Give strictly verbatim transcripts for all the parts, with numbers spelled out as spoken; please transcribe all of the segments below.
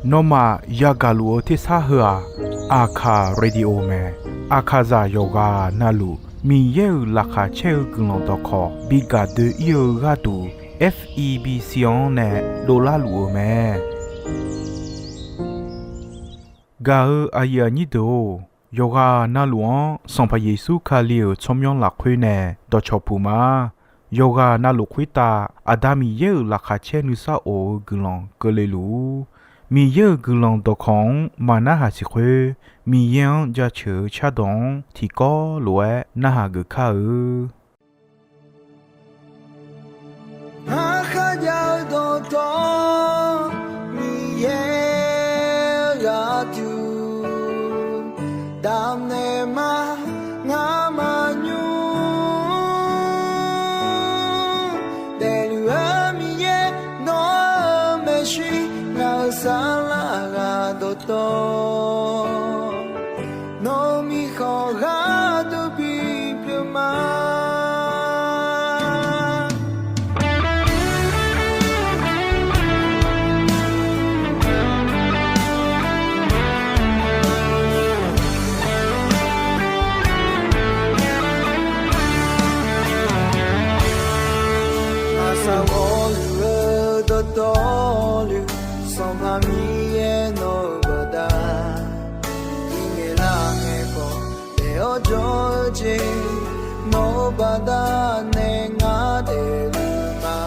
Nawmaf yagaq luf-eu tersar heu-aq, Aqkaq Radio mae. Aqkaqzaq yawqghaq navluf Miqyaer-euq laqkhaq caer-eu guiqlanq dawqkawq bi gaq doe-ir-eu gharduq, F E B C-anr nae dovlar luf-euq mae. Gaq-eu aqyuif aqnyir deuq-or, yawqghaq navluf-anr Sanqpaq Yeqsur Kali-euq tsawrmyanr lafkhoer nae dawqcawq puq ma. Yawqghaq navluf khoertav Aqda Miqyaer-euq laqkhaq caer nuisar of-eu guiqlanq keuvle luf-ur. Miqyaer-euq guiqlanq dawqkawq-anr maqnarhaq siq khoer, Miqyaer-anr jaceuq-eu cardawq-anr tiqkawv lof-aer narhaq geuf kar-eu. Ngar kharjav-eu dawqtawvluf, Miqyaer-eu gharduq damnaeq ma. Ngar maqnymr daefluf-eu Miqyaer, nawr-eu maeqshi ngaq-euq saflar ghaq dawqtawvluf, nawq-eu mirkhanq gharduq bipyeuf ma. Aqsaq ghawqluf-eu dawqtawvluf, Sanqpaq Miqyaer nawq-eu baqda, tiqngaeq lar ngaeq khawf daef-awr jawr-eu jeq, nawq-eu baqda nae ngar daefluf ma.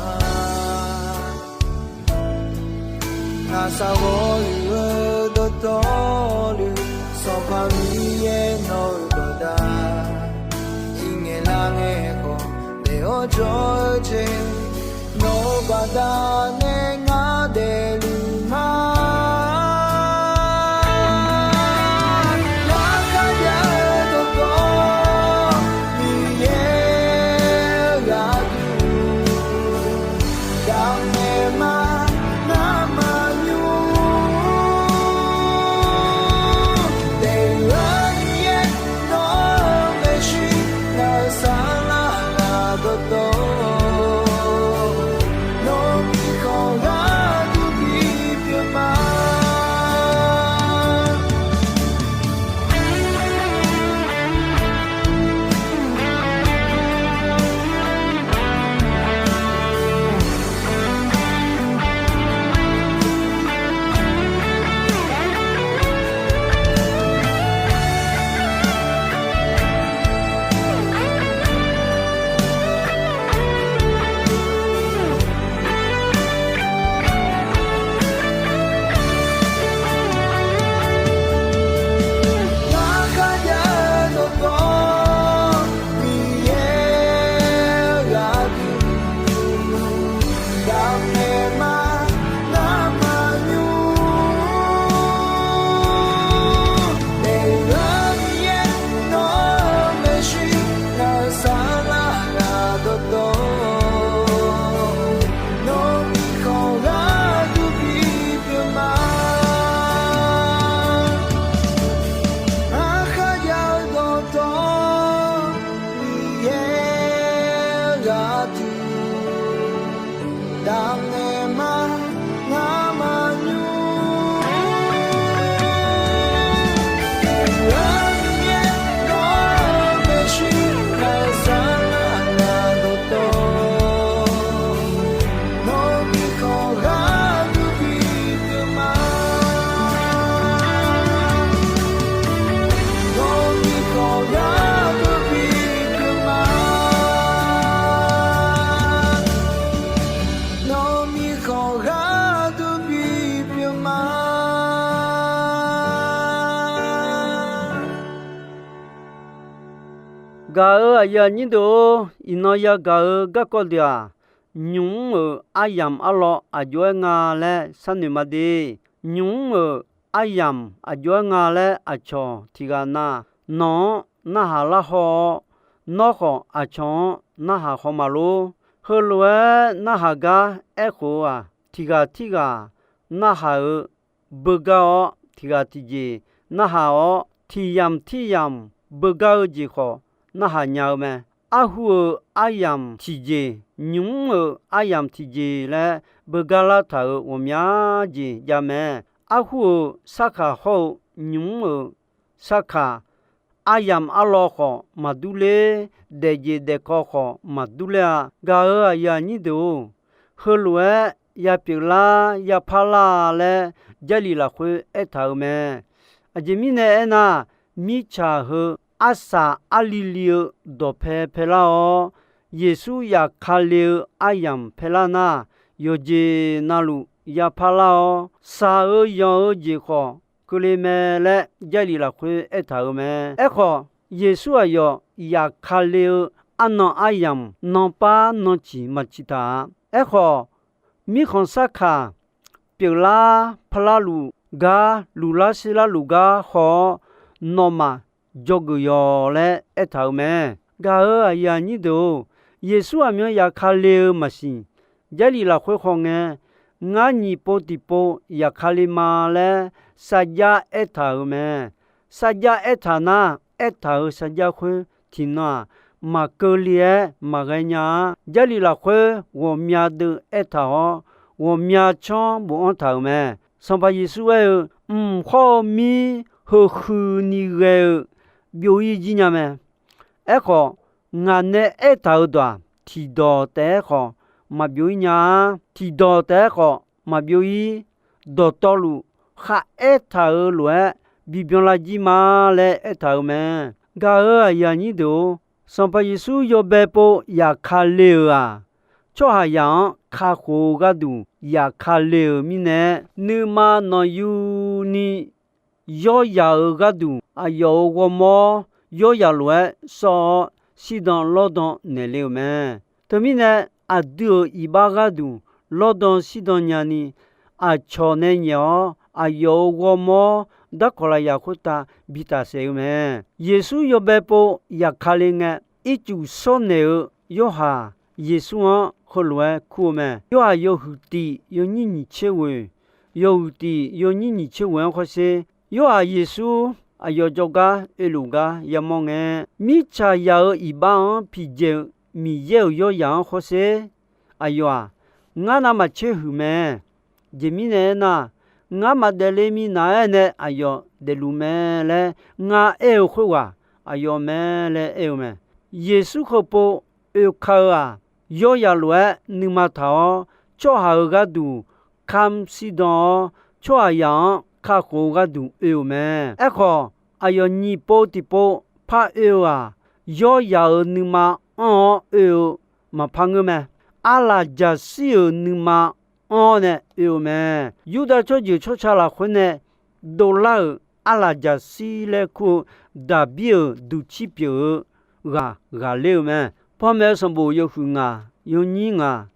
Aqsaq ghawqluf-eu dawqtawvluf, Sanqpaq Miqyaer nawq-eu baqda, tiqngaeq lar ngaeq khawf daef-awr jawr-eu jeq, nawq-eu baqda nae ngar daefluf ma. Ngar kharjav-eu dawqtawvluf, Miqyaer-eu gharduq damnaeq ma. Ngar maqnymr daefluf-eu Miqyaer, nawr-eu maeqshi ngaq-euq saflar ghaq dawqtawvluf, nawq-eu mirkhanq gharduq bipyeuf ma. Ngar kharjav-eu dawqtawvluf, Miqyaer-eu gharduq damnaeq ma. Ngar maqnymr daefluf-eu Miqyaer, nawr-eu maeqshi ngaq-euq saflar ghaq dawqtawvluf, nawq-eu mirkhanq gharduq bipyeuf ma. Ngar kharjav-eu dawqtawvluf, Miqyaer-eu gharduq damnaeq ma. Ngar maqnymr daefluf-eu Miqyaer, nawr-eu maeqshi ngaq-euq saflar ghaq dawqtawvluf, nawq-eu mirkhanq gharduq bipyeuf ma. Nawq-eu mirkhanq gharduq bipyeuf ma. Nawq-eu mirkhanq gharduq bipyeuf ma. Gaq-euq aqyuif aqnyir deuq-or, iqnan yagaq-eu garkawv deuq-aq, nymq mr-euq aryamq arlawr aqjox-aer nga laer sharnoeq ma de. Nymq mr-euq aryamq aqjox-aer nga laer aqcawq tiq ghaq na, nawq-anr narhaq lar haw-awr, nawr khawf aqcawq-anr narhaq haw ma lor. Heulof-aer narhaq gar aerkhof-eu-aq, tiq ghaq tirghaq narhaq-eu beugar-awr, tiq ghaq tiqjeq narhaq-awr, tiq yamq tir yamq beugar-eu jeq khawf narhaq nya-eu mae. arhu-euq aryamq tiqjeq, nymq-mr-euq aryamq tiqjeq laer beugar lar taq-euq ghawqmya jeq jav mae. Arhu-euq sarkaq hawr-eu nymq-mr-euq sarkaq, aryamq arlawr khawf maqdur ler, daefjeq daefkawv khawf maqdur ler-a. Gaq-euq aqyuif aqnyir deuq-or, heulof-aer ya pyeuflar ya parlar laer Jarlif lafkhoer aertaq-euq mae. Aqjeq mirnae aernar, mirtsaq heu arsaq arli li-eu dawqpae paelar-awr, Yeqsur yaf ka le-eu aryamq paelar nar, yawqjeq navluf ya parlar-awr, shaq-eu yanq-eu jeq khawf keuvle mae laer Jarlif lafkhoer aertaq-euq mae. Aerkhawf, Yeqsur aqyawf yaf ka le-eu arnan aryamq nanpar nanciq maqciq taq-a. Aerkhawf, mirkhanq sarkaq pyeuflar parlar luf gar, luflar serlar luf gar haw-awr, nawmaf dzawgeuf yawq laer aertaq-euq mae. Gaq-euq aqyuif aqnyir deuq-or, Yeqsur aqmyan yaf ka le-eu maqsiq. Jarlif lafkhoer khawf ngae, ngar nyiq pov tiqpov yaf ka le ma laer sarjax aertaq-euq mae. Sarjax aertaq nar, aertaq-euq sarjax khoer tiqnan-aq, maqkeuv le-aer maqghae nya-a. Jarlif lafkhoer ghawqmya deuv aertaq-awr, ghawqmya canr bofanr taq-euq mae. Sanqpaq Yeqsur aer-eu, Mq khawr-eu mir heu huini ghae-eu byov-ir jir nya mae. Aerkhawf, ngaq nae aertaq-euq dawq-aq, tiqdawq taef-aer khawf maqbyov-ir nya-a. Tiqdawq taef-aer khawf maqbyov-ir. Dawqtawvluf kharaer taq-euq lof-aer bibyan lar jir ma laer aertaq-euq mae. Gaq-euq aqyuif aqnyir deuq-or, Sanqpaq Yeqsur yawbae pov yaf ka le-euq-aq, tsawrhaqzaq-anr kakhof-eu gharduq yaf ka le-euq mirnae, nuima nanqyuni yawryaq-euq gharduq aqyawf-euq ghawrmawr yawryaq lof-aer sawr-awr, shirdan lawrdan naeqle-euq mae. Teumirnae, aqdui-euq iqbax gharduq lawrdan shirdan nyani, aqcawq nae nyaef-awr aqyawf-euq ghawrmawr darkawq lafyaq khoertav bitaf saef-eu mae. Yeqsur yawbae pov yaf ka le ngae, ircuf shawrnaeq-eu Yorhaq Yeqsur-anr heulof-aer kur-eu mae. Yorhaq yawhuiq tiq yawnyir nyiq tser ghoeq, yawhuiq tiq yawnyir nyiq tser ghoeq-anr khawrsher, Yorhaq Yeqsur aqyawf jawrgar oeluf gar yamawr ngae, mirtsaq yaq-euq iqbax-anr piqdzae-eu Miqyaer-euq yawryaq-anr khawrsher, aqyawf-aq, ngar navmaqtser huiq mae. Aqjeq mirnae aernar, ngar maqdaefle minav-aer nae aqyawf daefluf mae laer ngar aer-eu khoerghaq aqyawf mae laer aer-eu mae. Yeqsur heupov oeka-eu-aq, yawryaq lof-aer nuima taq-awr, tsawrhaq-euq gharduq kamq shirdan-awr, tsawrhaqzaq-anr kakhof-eu gharduq oe-euq mae. Aerkhawf, aqyawf nyiq pov tiqpov par oe-eu-aq, yawryaq-euq nuima anr-awr oe-eu maqpar ngeur mae. Arlaqjaqshir-euq nuima anr-awr nae oe-eu mae. Yurdav tsawrjeuq tsawrca lafkhoer nae dovlar-euq arlaqjaqshir laer kur-eu Daqbir-euq duqcir pyeuf-eu ghaq ghaqler-eu mae. Panmaeq-eu sanqbof yawhuiq ngaq yawnyir ngaq,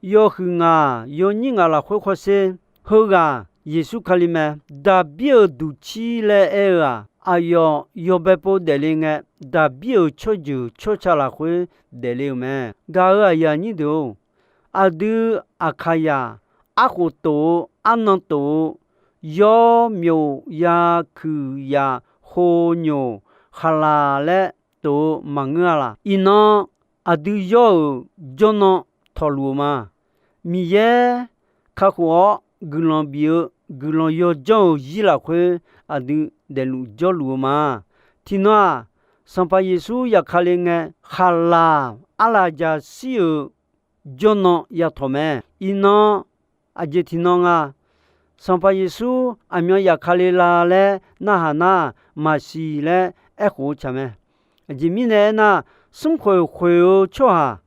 yawhuiq ngaq yawnyir ngaq lafkhoer khawrsher, heughaq Yeqsur Kali mae. Daqbir-euq duqcir laer aer-eu-aq, aqyawf yawbae pov daefle ngae, Daqbir-euq tsawrjeuq tsawrca lafkhoer daefle-euq mae. Gaq-euq aqyuif aqnyir deuq-or, aqdui Aqkaqyaq arkhof tof-eu, arnan tof-eu, yawr, myof, ya, kuiq, yaf, ho, nyoq, khaqlaq laer tof-eu maqngeur-a laq? Iqnan aqdui yawr-euq jawrnan tawqluf-eu ma. Miqyaer kakhof-awr guiqlanq bif-eu guiqlanq yawjanr-euq zir lafkhoer aqdui daefluf jawrluf-eu ma. Tiqnan-aq, Sanqpaq Yeqsur yaf ka le ngae, khaqlaq arlaqjaqshir-euq jawrnan yatawq mae. Iqnan aqjeq tiqnan nga. Sanqpaq Yeqsur aqmyan yaf ka le la laer narhaq nar, maqsiq laer aerkhof-eu tsaq mae. Aqjeq mirnae aernar, smrkhoeq khoeq-eu tsawrhaq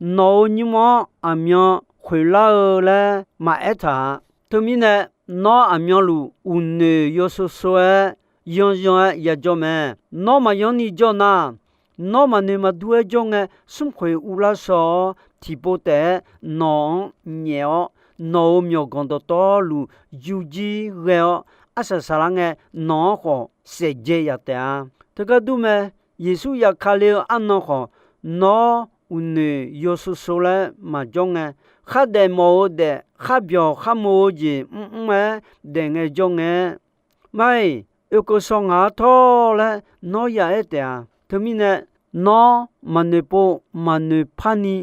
nawq-euq nymr-anr aqmyan khoeqlar-eu laer maqaer taq-a. Teumirnae, nawr aqmyanluf uqnoeq yawshawr shawr-aer yanyan-aer yajawr mae. Nawr maqyanr ni jawr nar, nawr maqnoeq maqdur-aer jawr ngae, smrkhoeq uvlar shaw-awr tiqpov taef-aer nawq-anr nyaef-awr, nawq-euq myawqganq dawqtawvluf yurjir ghae-awr, arsaq saqlar ngae nawq-anr khawf saefdzae yaf taef-a. Teugar dur mae. Yeqsur yaf ka le-eu arnan khawf, nawr uqnoeq yawshawr shawr laer maqjawr ngae, khardaef mawf-eu daef, kharbyawq kharmo-eu jeq mrmr-aer daef ngaejawr ngae, mar-iq, oekeuv shaw ngaq-anr tawr laer nawr ya aer taef-a. Teumirnae, Nawr maqnoeq pov maqnoeq parni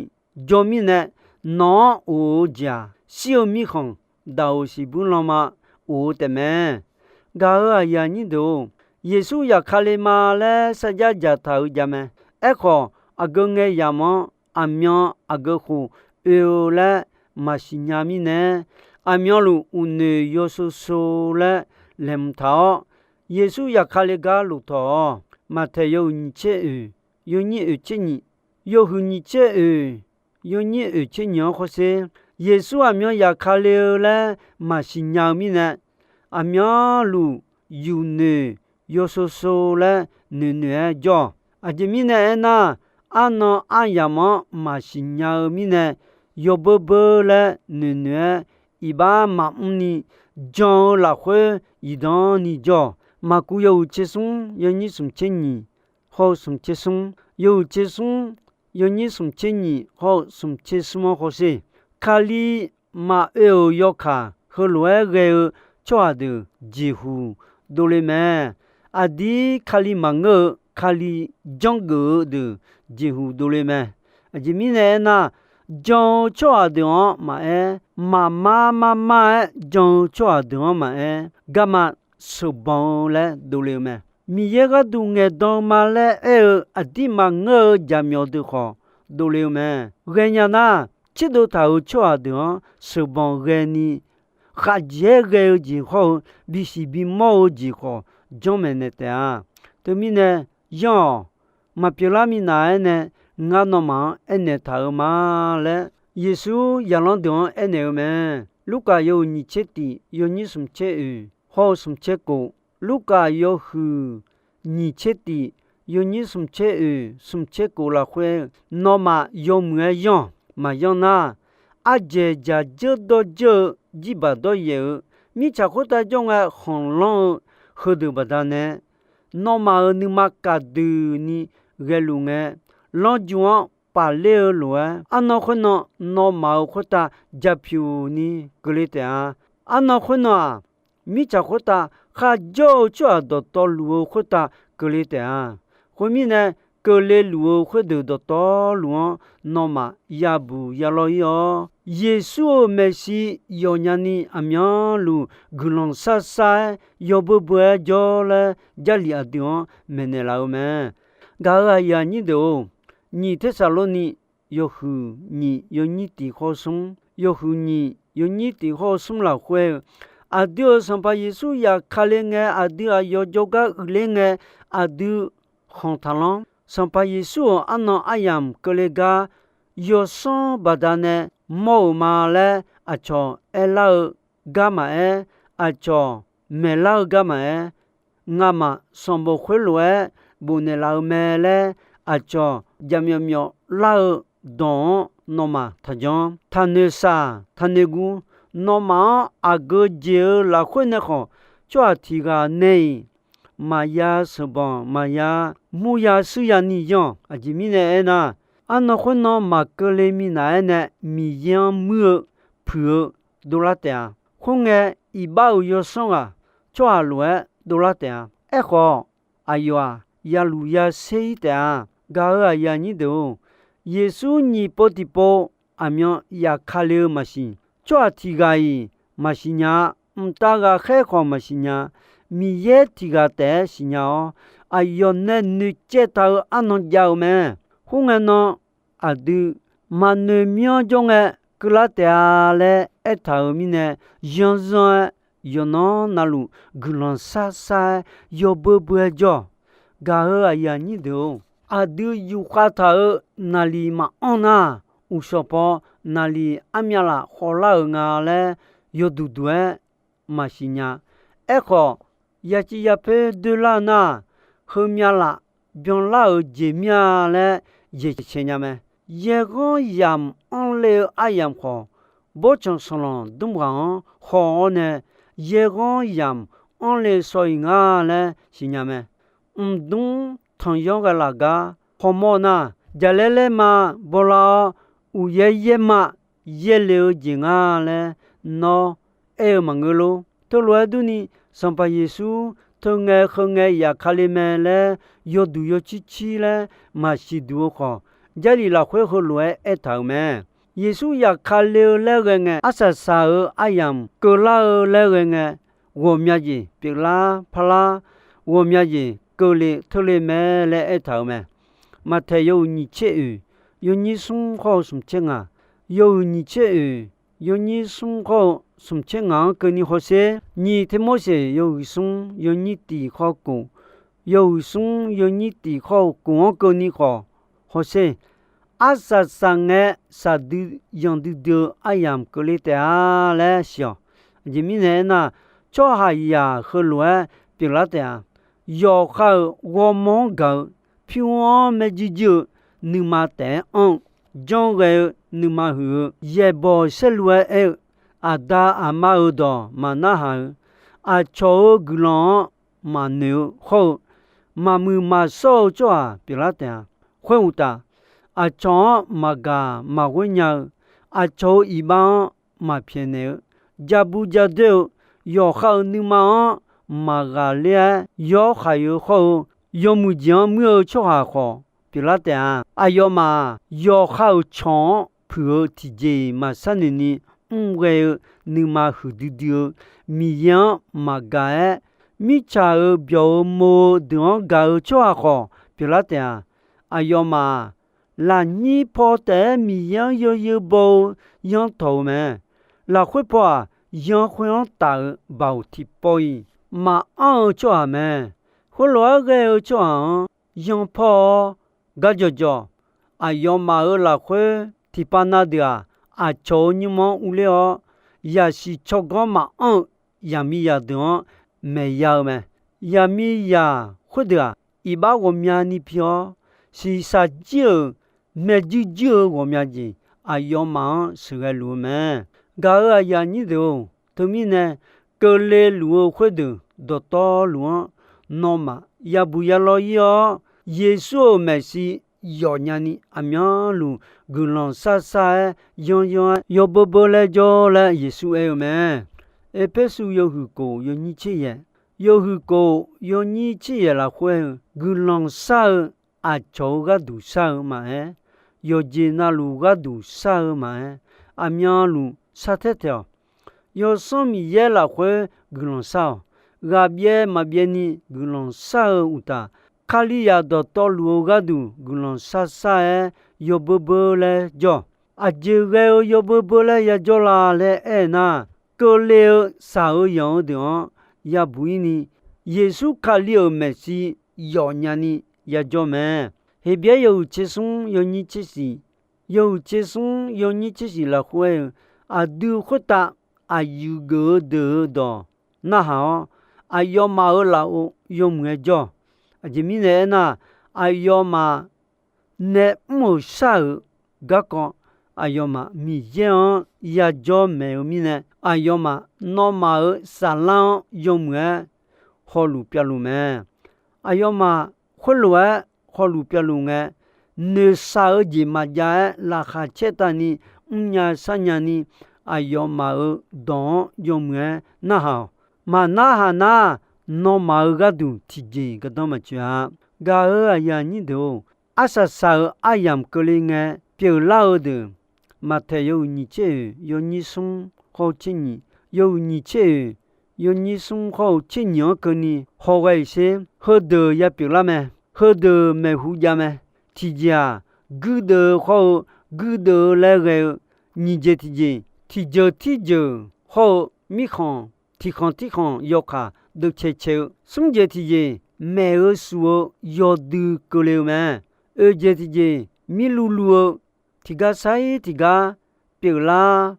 jawr mirnae, nawq-anr of-eu jeq-aq, shir-eu mirkhanq, daq-euq siqbuir lanma of-eu taefmae. Gaq-euq aqyuif aqnyir deuq-or, Yeqsur yaqkale ma laer sarjax dzaqtaq-eu jav mae. Aerkhawf, aqgeu ngae yamq-anr aqmyan aqgeu khof oe-eu laer maqsiq nya mirnae, aqmyanluf uqnoeq yawshov shov laer laeqhmq taq-awr, Yeqsur yaqkale gar lof tawq-awq. Maqtaeq yawhuiq nyiq tser oeq, yawnyir oeq tser nyiq, yawhuiq nyiq tser oeq, yawnyir oeq tser nyiq-anr hawsher. Yeqsur aqmyan yaqkale-eu laer maqsiq nya-eu mirnae, aqmyanluf yuqnoeq yawshov shov laer noeqnoeq-aer jawr-awq. Aqjeq mirnae aernar, arnan aryamq-anr maqsiq nya-eu mirnae, yawbeur beur laer noeqnoeq-aer iqbax maqmr ni, jan-eu lafkhoer zifdan ni jawr-awq. Maqkuv yawhuiq tser smr, yawnyir smq tser nyiq, hawr-eu smq tser smr, yawhuiq tser smr, yawnyir smq tser nyiq hawr-eu smq tser smr-anr hawsher. Kali maqoe-euq yawkaq heulof-aer ghae-eu tsawrhaq deuq jeqhuq dovle mae. Aqdir Kali maqngeur-eu, Kali janrgeuf-eu deuq jeqhuq dovle mae. Aqjeq mirnae aernar, jan-eu tsawrhaq deuq-anr maqaer, maqmar marmar-aer jan-eu tsawrhaq deuq-anr maqaer, garma sheuqbanq-eu laer dovle-eu mae. Miqyaer gharduq ngaeqdan ma laer aer-eu aqdir maqngeur-eu jaqmyawf deuq khawf dovle-eu mae. Ghaenya nar, tserdov taq-euq tsawrhaq deuq-anr sheuqbanq ghaeni, khaqjeq-aer ghae-eu jeq hawr-eu bisiq bimawr-eu jeq khawf janrmaeq naeq taef-a. Teumirnae, yanr-awq. Maqpyeuf lar minav-aer nae ngar nawmaf-anr aernaeq taq-euq ma laer, Yeqsur zaqlanr deuq-anr aernaeq-eu mae. Lurkaf yawhuiq nyiq tser tif, yawnyir smq tser oeq, hawr-eu smq tser kof. Lurkaf yawhuiq nyiq tser tif, yawnyir smq tser oeq, smq tser kof lafkhoer, nawmaf yawmuiq-aer yanr-awq. Maqyanr nar, ardzaeq dzaq dzeur dawr dzeur-eu, jirbaq dawryaef-eu, mirtsaq khoertav jawr ngae khanqlanr-eu heudeuq baqdanae, nawmaf-euq nuima kaqduq ni ghaeluf ngae, lanrju-anr pafler-eu lof-aer, arnan khoernan nawmaf-euq khoertav japyuq ni keuvle taef-a. Arnan khoernan-aq, mirtsaq khoertav kharjawr-eu tsawrhaq dawqtawvluf-eu khoertav keuvle taef-a. Khoermirnae, keuvle luf-eu khoerdeuq dawqtawvluf-anr nawmaf yabuq yalawr ir-awr, Yeqsur-euq maeqshi yawfnya ni aqmyanluf guiqlanq shar shar-aer yawbeu beu-aer jawr laer, Jarlif aqdui-anr maeqnaeq laf-eu mae. Gaq-euq aqyuif aqnyir deuq-or, nyiq Tersaqlorni yawhuiq nyiq yawnyir tif hawr-eu smr, yawhuiq nyiq yawnyir tif hawr-eu smr lafkhoer-eu, aqdui-euq Sanqpaq Yeqsur yaf kale ngae, aqdui aqyawf jawrgar uiqler ngae, aqdui khanq taqlanr. Sanqpaq Yeqsur-euq arnan aryamq keuvle gar yawsanr baqdanae mawr-euq ma laer aqcawq aerlar-eu gar maqaer, aqcawq maeqlar-eu gar maqaer, ngamaf sanqbof khoerlof-aer bofnaeq laf-eu mae laer aqcawq jaqmyawf myawf lar-eu dawq-anr nawmaf taqjanr. Taqnoeq saq taqnoeq gur. Nawmaf-anr aqgeu jeq-eu lafkhoer nae khawf, tsawrhaq tiq ghaq nae-iq maqya sheuqbanq maqya murya shuirya ni yanr-awq. Aqjeq mirnae aernar, arnan khoernan maqkeuvle minav-aer nae Miqyaer-anr muir-eu puiq-eu dovlar taef-a. Khoerngae, iqbax-euq yawsanr ghaq tsawrhaq lof-aer dovlar taef-a. Aerkhawf, aqyawf-aq, yaluf yaser ir taef-a. Gaq-euq aqyuif aqnyir deuq-or, Yeqsur nyiq pov tiqpov aqmyan yaf kale-eu maqsiq. Tsawrhaq tiq ghaq-iq maqsiq nya-a. Mqtav ghaqkhaer khawf maqsiq nya-a. Miqyaer tiq ghaq taef-aer siqnya-awr, aqyawf nae noeqcaev taq-euq arnan jav-eu mae. Khoerngae nan, aqdui maqnoeq myanr jawr ngae keuvlar taef-a laer aertaq-euq mirnae, yanrzanr-aer yawqnan navluf guiqlanq shar shar-aer yawbeu beu-aer jawr-awq. Gaq-euq aqyuif aqnyir deuq-or, aqdui yufkhav taq-euq naqliq maqanr nar, uqshawq paw naqliq armyav laf khawvlar-euq nga laer yawduq duq-aer maqsiq nya. Aerkhawf, yaciv yapoer doerlar nar, heumyav laf byanlar-euq jeq mir-a laer yaeq cae nya mae. Yaerghanr yamq anr le-eu aryamq khawf, bawrtsanq sanqlanq dmr ghaq-anr haw-awr nae, yaerghanr yamq anr le shaw-iq nga laer siqnya mae. Mqdmr tanqyanr ghae laf gar hawmawr nar, jaqlaer laerma bawlar-awr, uqyaer yaerma yaerle-eu jeq nga laer nawr aer-eu maqngeur lor. Teulof-aer durni, Sanqpaq Yeqsur teu ngae heu ngae yaf ka le mae laer yawduq yawcir cir laer maqsiq duq-eu khawf, Jarlif lafkhoer heulof-aer aertaq-euq mae. Yeqsur yaf ka le-eu laer ghae ngae, arsaq saq-euq aryamq keuvlar-eu laer ghae ngae, ghawqmya jeq pyeuflar parlar, ghawqmya jeq keuvle teule mae laer aertaq-euq mae. Maqtaeq yawhuiq nyiq tser oeq, yawnyir smr khawr-eu smq tser ngaq, yawhuiq nyiq tser oeq, yawnyir smr khawr-eu smq tser ngaq-anr keuvni hawsher. Nyiq Tirmorseq yawhuiq smr yawnyir tiq khawr kof, yawhuiq smr yawnyir tiq khawr-eu kof-anr keuvni khawf hawsher. Arsaq saq ngae, saqdui yanq duidui-eu aryamq keuvle taef-a laer siq-awq. Aqjeq mirnae aernar, tsawrhaqzaq heulof-aer pyeuflar taef-a. Yawqha-euq ghawrmawr-anr gaq-eu, pyur-anr maerjuir juir-eu, nuima taef-aer anr-eu, janrghae-eu, nuima huiq-eu, yaeqbawq saerlu-aer aer-eu, aqda aqma-euq dawq maqnarhaq-eu, aqcawq-euq guiqlanq-anr maqnoeq-eu hawr-eu, maqmuiq maqshawr-eu tsawrhaq pyeuflar taef-a. Khoeruqtaf, aqcawq-anr maqgaq maqghoer nya-eu, aqcawq-euq iqbax-anr maqpyaeqnaeq-eu, ja bu ja doer-eu, yawqha-euq nuima-anr maqghaqler-aer yawr khaq-eu hawr-eu, yawmuiq jeq-anr muir-eu tsawrhaq khawf pyeuflar taef-a. Aqyawfmaf-aq, yawqha-euq cawq-anr puiq-eu tiqjeq-iq maqsar noeq ni mrghae-eu, nuima huiqdui dui-eu, Miqyaer-anr maqgaq-aer, mirtsaq-euq byawq-euq mo-eu deuq-anr gaq-eu tsawrhaq khawf pyeuflar taef-a. Aqyawfmaf-aq, lafnyir paw taef-aer Miqyaer-anr yawzeu baw-eu yanr tawq-eu mae. Lafkhoer paw-aq, yan khoer-anr taf-eu baoq tiqpawf-iq maqanr-eu tsawrhaq mae. Khoerlof-aer ghae-eu tsawrhaq-anr yanr paw-awr gar jawqjawq. Aqyawfmaf-euq lafkhoer tiqpav na deuq-aq, aqcawq-euq nymr-anr urler-awr, yaqsiq tsawrganr maqanr-eu yaqmiqzaq deuq-anr maeqya-eu mae. Yaqmiqzaq khoerdeuq-aq, iqbax ghawqmyani pi-awr, shiqshaq jir-euq maejuir juir-eu ghawqmya jeq aqyawfmaf-anr sheuqghae luf-eu mae. Gaq-euq aqyuif aqnyir deuq-or, teumirnae keuvle luf-eu khoerdeuq dawqtawvluf-anr nawmaf yabuq yalawr ir-awr, Yeqsur-euq maeqshi yawfnya ni aqmyanluf guiqlanq shar shar-aer yanr yanr-aer yawbeur beur laer jawr laer Yeqsur aer-eu mae. Erpersu yawhuiq kof yawnyir tser yaeq, yawhuiq kof yawnyir tser yaeq lafkhoer-eu guiqlanq shar-eu aqcawq-eu gharduq shar-eu maqaer, yawqjeq navluf gharduq shar-eu maqaer, aqmyanluf shar taer taeq-awq. Yawsanr Miqyaer lafkhoer guiqlanq shar-awq. Ghaqbyaev maqbyaev ni guiqlanq shar-eu uqtaf, Kalizaq dawqtawvluf-eu gharduq guiqlanq shar shar-aer yawbeur beur laer jawr-awq. Aqjeq ghae-eu yawbeur beur laer yajawr la laer aer nar, keuvle-eu shaq-eu yanq-eu deuq-anr yabuq ir ni, Yeqsur Kali-euq maeqshi yawfnya ni yajawr mae. Heqbyaer yawhuiq tser smr yawnyir tser shiq, yawhuiq tser smr yawnyir tser shiq lafkhoer-eu, aqdui khoertav aqyuif geuf-eu deuq-eu dawq narhaq-awr, aqyawfmaf-euq lafov yawmuiq-aer jawr-awq. Aqjeq mirnae aernar, aqyawfmaf nae mr-euq shar-euq garkawv, aqyawfmaf Miqyaer-anr yajawr maeq-eu mirnae, aqyawfmaf nawmaf-euq saflar-anr yawmuiq-aer hawluf pyavluf mae. Aqyawfmaf khoerlof-aer hawluf pyavluf ngae, noeqshaq-eu jeq maqjav-aer laqkhaq caertavni mrnya sharnya ni, aqyawfmaf-euq dawq-anr yawmuiq-aer narhaq-awq. Maqnarhaq nar, nawmaf-euq gharduq tiqjeq-iq gardanr maqtsoeq-a. Gaq-euq aqyuif aqnyir deuq-or, arsaq saq-euq aryamq keuvle ngae pyeuflar-eu deuq, Maqtaeq yawhuiq nyiq tser oeq yawnyir smr khawr-eu tser nyiq, yawhuiq nyiq tser oeq yawnyir smr khawr-eu tser nyiq-anr keuvni hawghae-iq sher. Heudeuq ya pyeuflar mae. Heudeuq maeqhu jav mae. Tiqjeq-aq, guirdeuv-eu khawr-eu, guirdeuv-eu laer ghae-eu nyiq jeq tiqjeq, tiqjeuq tirjeuq hawr-eu mirkhanq tiqkhanq tirkhanq yawkaq deuvcae cae-eu, smr jeq tiqjeq maeq-eu shuf-eu yawdui keuvle-eu mae. Oeq jeq tiqjeq mirluv luv-eu, tiqgar sar-ir tiqgar pyeuflar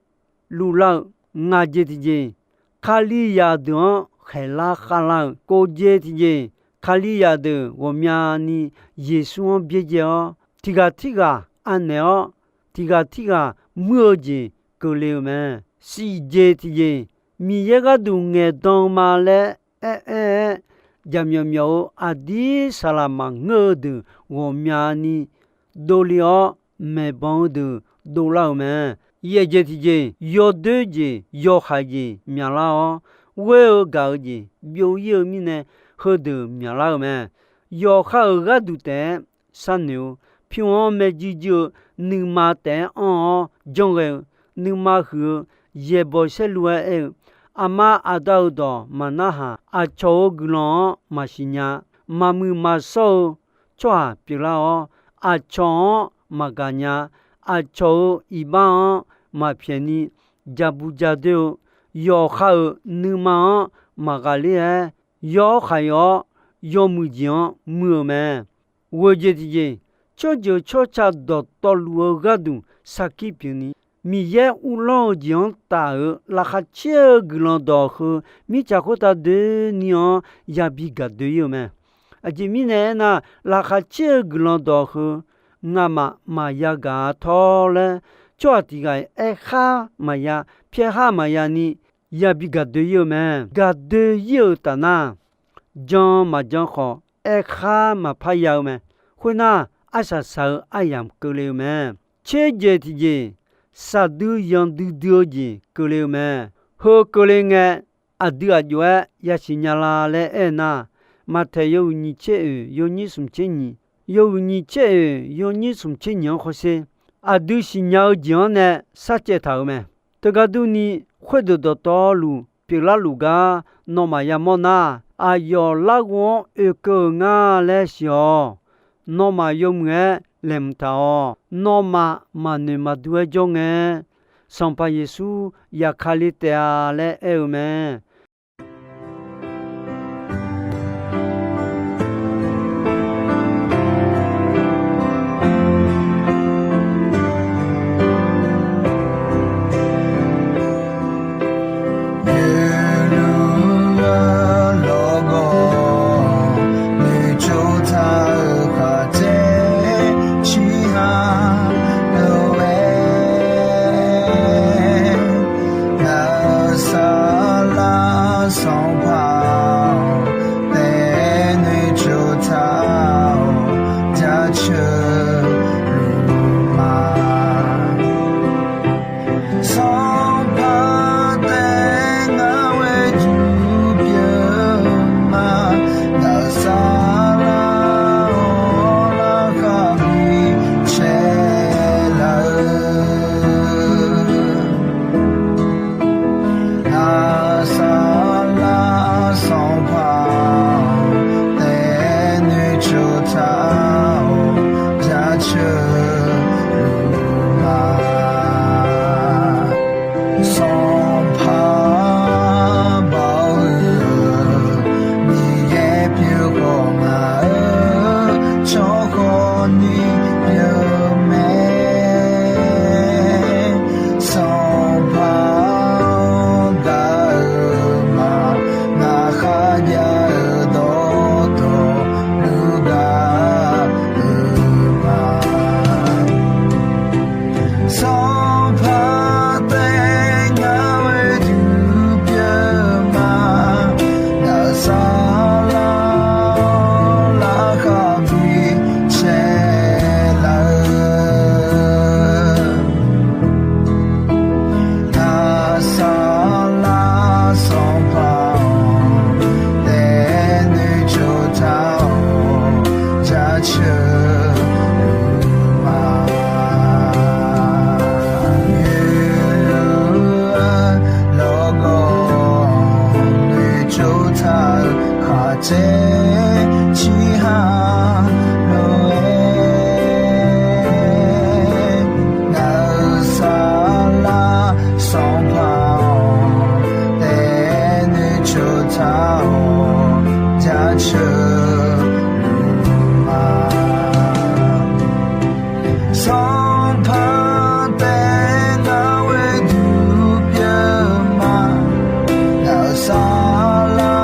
luvlar-eu, ngaq jeq tiqjeq Kalizaq deuq-anr khaeqlar khavlar-eu, kov jeq tiqjeq Kalizaq deuq ghawqmyani Yeqsur-anr byaerdzae-awr, tiqghaq tirghaq anaeq-awr, tiqghaq tirghaq muir-eu jeq keuvle-eu mae. Shif jeq tiqjeq, Miqyaer gharduq ngaeqdan-eu ma laer aer aer-aer, jaqmyawf myawf-eu aqdir saqlaq maqngeur-eu deuq ghawqmyani dovle-awr, maeqbanq-eu deuq dovlar-euq mae. Yaeq jeq tiqjeq, yawdoer jeq yawhaiq jeq myaqlar-awr, ghoer-eu gaq-eu jeq byov-ir-eu mirnae, heudeuq myaqlar-eu mae. Yawqha-euq gharduq taef-aer sharnoeq-eu, pyur-anr maerjuir juir-eu, nuima taef-aer anr-awr janrghae-eu, nuima huiq-eu, yaeqbawq saerlu-aer aer-eu, aqma aqda-euq dawq maqnarhaq, aqcawq-euq guiqlanq-anr maqsiqnya, maqmuiq maqshawr-eu tsawrhaq pyeuflar-awr, aqcawq-anr maqgaq nya, aqcawq-euq iqbax-anr maqpyaeq ni, jabu jadoer-eu, yawqha-euq nuima-anr maqghaqler-aer, yawr khaiq-awr yawmuiq jeq-anr muir-eu mae. Ghoeq jeq tiqjeq, tsawrjeuq tsawrca dawqtawvluf-eu gharduq sarkir pyeuf ni, Miqyaer uvlanr-eu jeq-anr taf-euq laqkhaq caer-eu guiqlanq dawq heu, mirtsaq khoertav doeni-anr yabi gaq doe-ir-eu mae. Aqjeq mirnae aernar, laqkhaq caer-eu guiqlanq dawq heu, ngamaf maqya gaq-a tawr laer, tsawrhaq tiq ghaq-iq aerkhar maqya, pyaerkhar maqya ni, yabi gaq doe-ir-eu mae. Gaq doe-ir-euq taf nar, jan maqjan khawf, aerkhar maqpar ya-eu mae. Khoernar, arsaq saq-eu aryamq keuvle-eu mae. Tserjeq tiqjeq, shaqdui yanqdui dui-eu jeq keuvle-eu mae. Heu keuvle ngae, aqdui aq jov-aer yasiq nya la laer aer-eu nar, Maqtaeq yawhuiq nyiq tser oeq yawnyir smq tser nyiq, yawhuiq nyiq tser oeq yawnyir smq tser nyiq-anr hawsher. Aqdui siqnya-eu jeq-anr nae sharcaev taq-euq mae. Teugar durni, khoerdeuq dawqtawvluf pyeuflar luf gar nawmaf yamawr nar, aqyawf larghov-anr oekeuv-euq nga laer siq-awq. Nawmaf yawmuiq-aer laeqhmq taq-awq. Nawmaf maqnoeq maqdur-aer jawr ngae, Sanqpaq Yeqsur zafkale taef-a laer aer-eu mae. Yeqluq-eu lawrgawv noeqtsov taq-euq khaqdzer ciqha lof-aer, ngaq-euq saflar Sanqpaq-awq, taef-aer noeqtsov taq-awq, jaceuq luf ma. Sanqpaq taef ngar ghoe juq pyeuf ma, ngaq-euq saflar-awq, larkhaq bi caev laf-eu. Ngaq-euq saflar Sanqpaq-awq, taef-aer noeqtsov taq-awq, jaceuq luf ma. Sanqpaq baoq-eu Miqyaer pyeuf khawf, ngaq-euq tsawrhawq ni pyeuf mae. Sanqpaq-anr gaq-euq ma, ngaq kharjav-eu dawqtawvluf gaq-euq ma. Sanqpaq taef ngar ghoe juq pyeuf ma, ngaq-euq saflar-awq, larkhaq bi caev laf-eu. Ngaq-euq saflar Sanqpaq-awq, taef-aer noeqtsov taq-awq, jaceuq luf ma. Yeqluq-eu lawrgawv noeqtsov taq-euq khaqdzer ciqha lof-aer, ngaq-euq saflar Sanqpaq-awq, taef-aer noeqtsov taq-awq, jaceuq luf ma. Sanqpaq taef ngar ghoe juq pyeuf ma, ngaq-euq saflar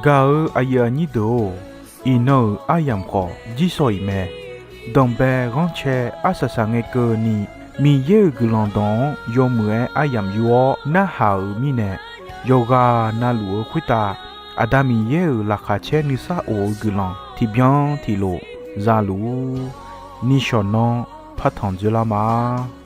Gaq-eu aqyuif aqnyir deuq-or, iqnan-euq aryamq khawf jirsawq iq mae. Danqbae ghanrcae arsaq saqngae keuvni, Miqyaer-euq guiqlanq dawq-anr yawmuiq-aer aryamq yur-awr narhaq-euq mirnae, yawqghaq navluf-eu khoertav Aqda Miqyaer-euq laqkhaq caer nuisar of-eu guiqlanq tiqbyan tiqlof za luf-ur. Nishawq nanr partanq dzoerlar ma.